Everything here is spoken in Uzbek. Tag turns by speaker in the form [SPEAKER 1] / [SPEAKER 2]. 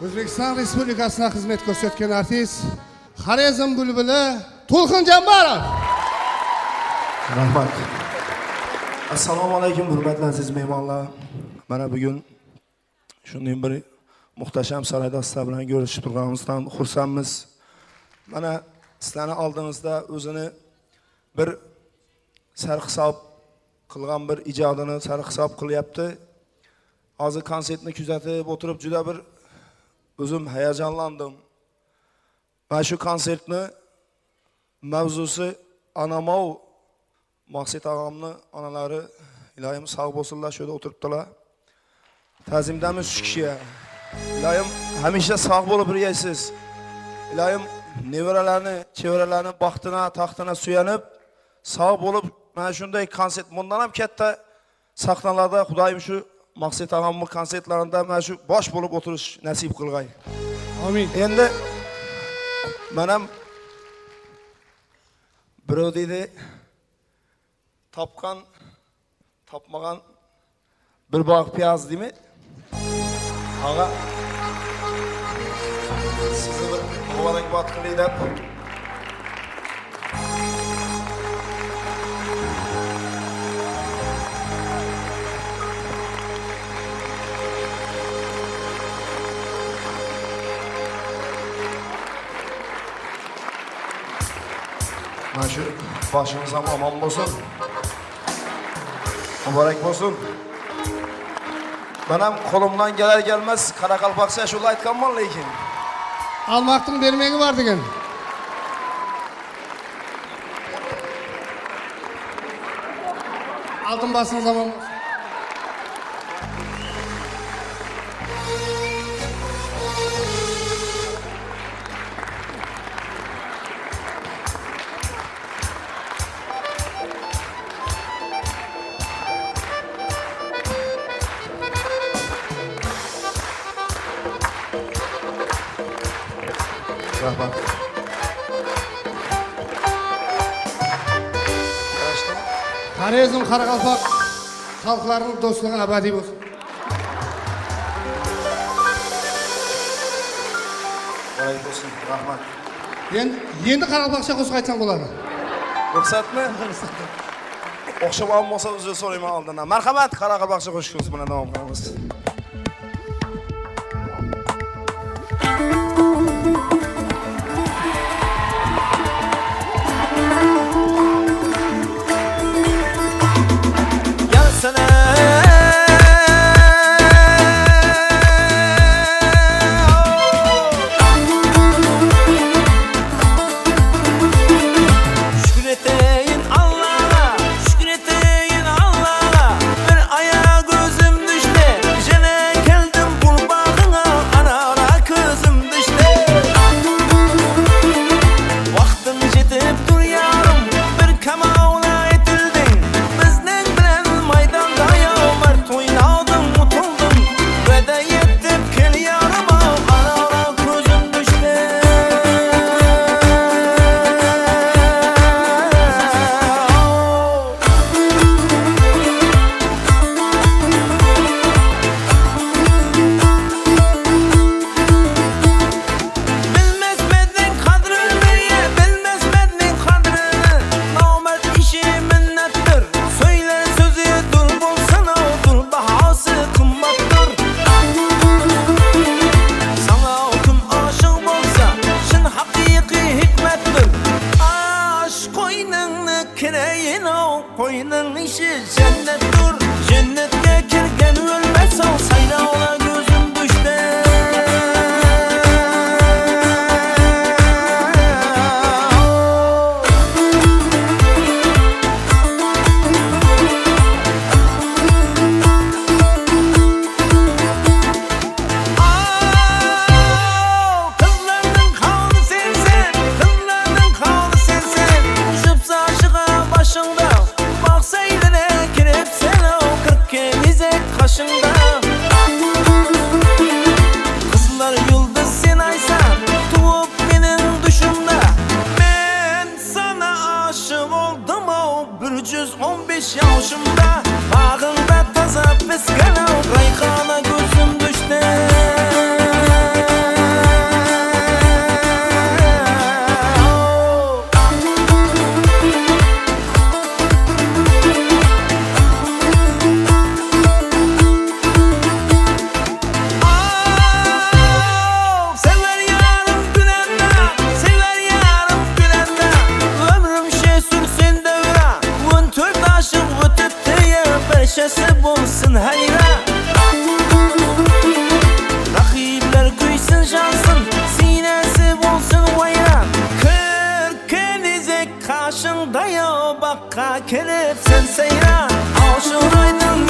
[SPEAKER 1] O'zbekiston Respublikasına xizmat ko'rsatgan artist Xorezm bulbuli To'lqin Jambarov.
[SPEAKER 2] Rahmat. Assalomu alaykum hurmatli aziz mehmonlar. Mana bugun shunday bir muhtasham saroyda sizlar bilan ko'rishib turganimizdan xursandmiz. Mana sizlarni oldingizda o'zini bir sarhisob qilgan bir ijodini sarhisob qilyapti. Hozir konsertni kuzatib o'tirib juda bir o'zim hayajonlandim. Mana shu konsertni mavzusi anamov Maqset ağamni onalari iloyim sog' bo'lsinlar, shu yerda o'tiribdilar. Ta'zimdamiz shu kishiga. Iloyim hamisha sog' bo'lib yurgaysiz. Iloyim nevaralarni, chevaralarni baxtina, taxtina suyanib, sog' bo'lib mana shunday konsert bundan ham katta sahnalarda Xudoyim shu Maqset ağamni konsertlarida mana shu bosh bo'lib o'tirish nasib qilg'ay.
[SPEAKER 1] Amin.
[SPEAKER 2] Endi men ham birov deydi topgan topmagan bir bog' piyoz deymi? Og'a sizni bir muborakbod qilay deb mana shu boshimiz ham omon bo'lsin. Muborak bo'lsin. Men ham qo'limdan kelar kelmas qoraqalpoqcha ashula aytganman lekin.
[SPEAKER 1] Almaqning bermegi bor degan. Altın basınız omon bo'lsin.
[SPEAKER 2] Rahmat. Yarashdim.
[SPEAKER 1] Xorezm qoraqalpoq xalqlarining do'stligi abadiy bo'lsin.
[SPEAKER 2] Muborak bo'lsin. Rahmat.
[SPEAKER 1] Endi qoraqalpoqcha qo'shiq aytsam bo'ladi.
[SPEAKER 2] Ruxsatmi? O'xshamagan bo'lsa uzr so'rayman oldindan. Marhamat, qoraqalpoqcha qo'shiqimiz bilan davom qilamiz.
[SPEAKER 3] Gelsene. Şükreteyim Allah'a, şükreteyim Allah'a. Bir ayağa gözüm düştü, Qo'shig'a kelib sen sayra. Oshiq ayting.